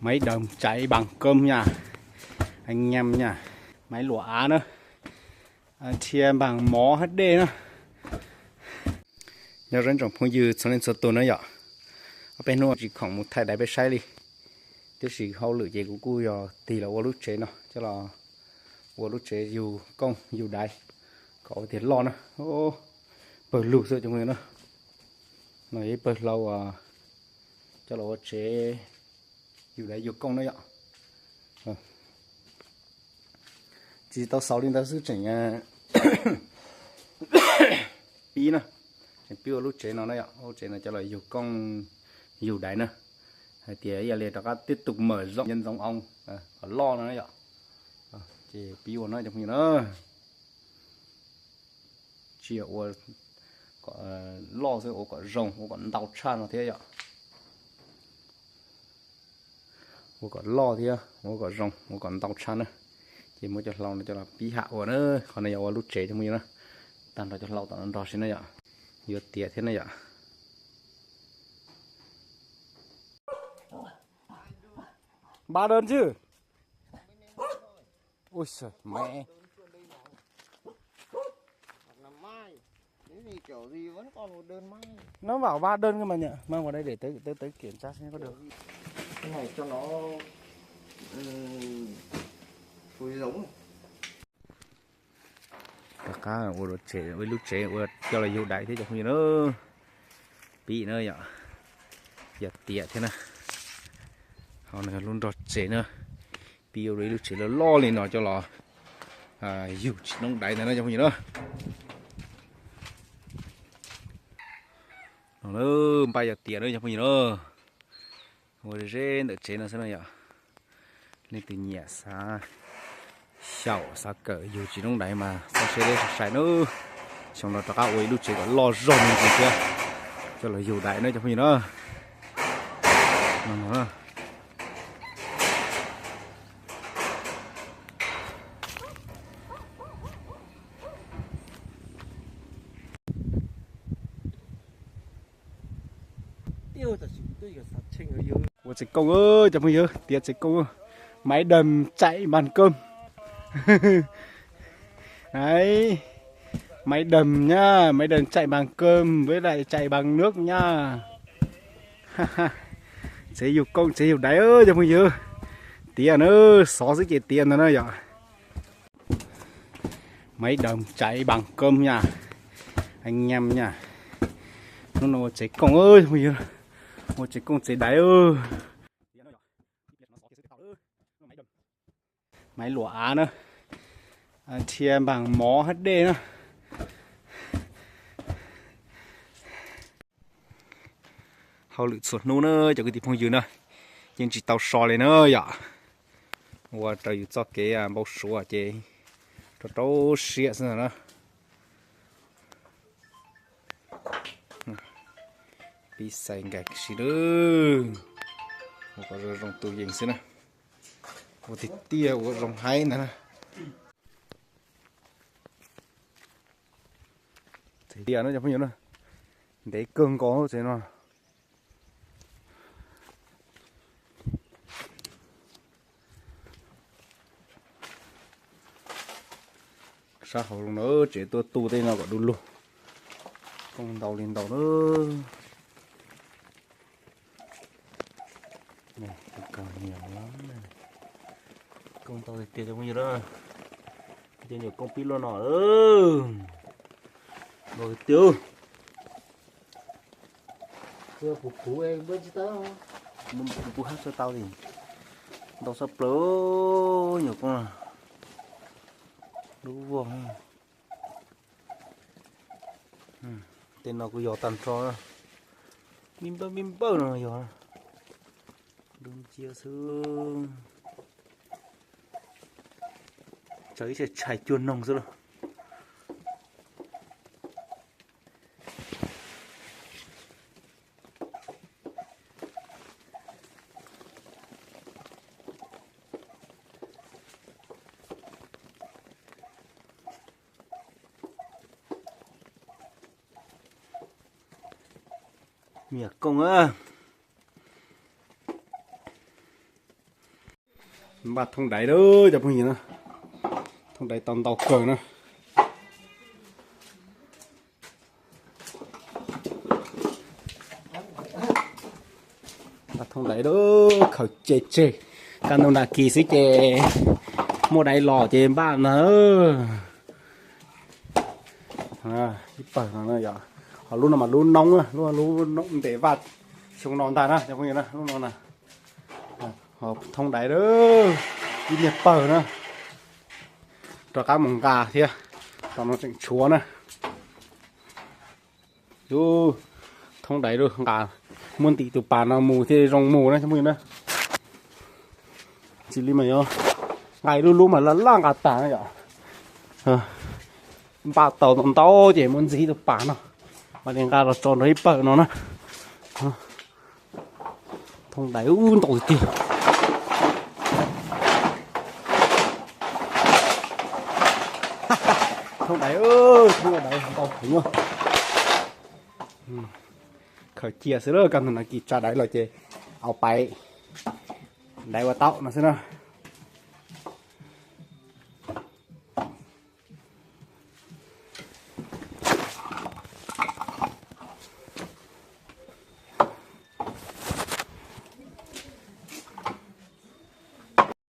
Mấy đầm chạy bằng cơm nha anh em nha. Máy lọc ả na, thiab bằng máu hát đê na. Nyob zoo ib tsoom phooj ywg txhua leej txhua tus na yom. Ob peb hnub tsis khoom mus thaij dais peb saib li, tiam sis hauj lwm ces kuv kuj yog tig los ua lub tsev no coj los ua lub tsev yug kooj yug dais kom ua tiag loj na. Pawg lug xwb cov phooj ywg na. No yog ib pawg hlau coj los ua tsev yug dais yug kooj na yom. Tsis tau xaus li ntawd xwb tseem pib na, tseem pib ua lub tsev no na yom, lub tsev no coj los yug kooj yug dais na. Hais tias ib yam li rov qab tiếp tục mở rộng nhân giống ong kom loj no na yom. Ces pib ua no cov phooj ywg na. Tsis yog ua kom loj xwb, ua kom zoo, ua kom ntau tshaj no thiab yom. Ua kom loj thiab ua kom zoo, ua kom ntau tshaj na. Ces muab cov hlau no coj los pib ham ua na. Qhov no yog ua lub tsev cov phooj ywg na. Tag nrho cov hlau tom no nrog si na yom. Yuav tiav thiab na yom. Ba đơn chứ. Ui giời, mẹ. Nó bảo ba đơn cơ mà nhỉ? Mang vào đây để tớ, tớ, tớ kiểm tra xem có được. Cái này cho nó, ừm, phối giống. Rov qab ua lub tsev, ua lub tsev ua coj los yug dais thiab cov phooj ywg na. Pib na yom, yog tiam thiab na. Ho no lub nrog tsev na, pib ua lub tsev loj loj li no coj los yug tsis noob dais ntag na cov phooj ywg na. No npaj yog tiam na cov phooj ywg na. Ua ze ntawm tsev no xwb na yom. Leej twg nyiam xav xyaum xav kawm yug tsis noob dais mas txhob siab deb sai sai na. Xyoo no rov qab ua ib lub tsev kom loj zog me ntsis thiab coj los yug dais na cov phooj ywg na. Ua tsev kooj cov phooj ywg, tiav tsev kooj. Máy đầm chạy bằng cơm. Đấy. Máy đầm nhá, máy đầm chạy bằng cơm với lại chạy bằng nước nhá. Tsev yug kooj tsev yug dais cov phooj ywg. Tiav na, xov xwb ces tiav ntag na yom. Máy đầm chạy bằng cơm nha anh em nha. Hnub no ua tsev kooj, ua tsev kooj tsev dais. Máy lọc ả na, thiab bằng máu hát đê na. Hauj lwm txhua hnub na cov kwv tij phooj ywg na, yeej tsis tau so li na yom. Ua raws yus txoj kev npau suav ces rau rau siab xwb na. Pib xais nkais si na, ua kom zoo zoo tus yees xwb na. Ua tiag tiag ua zoo haib ntag na. Tias no cov phooj ywg na, ntev kawg nkaus tsev no. Sab hauv zoo na, tsev tuaj tu tej no kom du lug. Kooj ntau li ntau na. Kooj ntau tiag tiag cov phooj ywg na. Cov nyuam kooj pib luaj no. Ntau tiag tiag. Puv puv hab tsis tau li. Ntau tshaj plaws nyuam kooj lub vog. Tej no kuj yog tag nrho. Me npawj me npawj no yog. Dub nciab xwb. Tsawg ib tshais cuag noog xwb lauj. Me nyuam kooj a. Npaj thoob daiv lawm cov phooj ywg na. Thoob daiv tau ntau kawg na. Npaj thoob daiv lawm, khaws tseg tseg. Kaj ntug nas kis xwb ces muaj daiv los ces npaj na. Ib pawg no yom. Ho lub no mas lub noob, lub ntes vaj xyoo no ntag na cov phooj ywg na, lub no na. Ho thoob daiv lawm, ib niag pawg na. Rov qab mus nqa thiab, tom no tseem tshuav na. Yus, thoob daiv lawm, nqa muab ntim tus pas no mus thiaj zoo mus na cov phooj ywg na. Tsis li mas yuav nqa ib lub lub mas laj laj nqa tag na yom. Npaj tau ntau ntau ces muab ntxiv tus pas no, mam li nqa los tso nrog ib pawg no na. Thoob daiv ub ntau tiag tiag. Thoob daiv, thoob daiv ntau heev. Khaws cia xwb lawm, kaj ntug nas kis tsa daiv los ces au pais daiv ua tau no xwb na.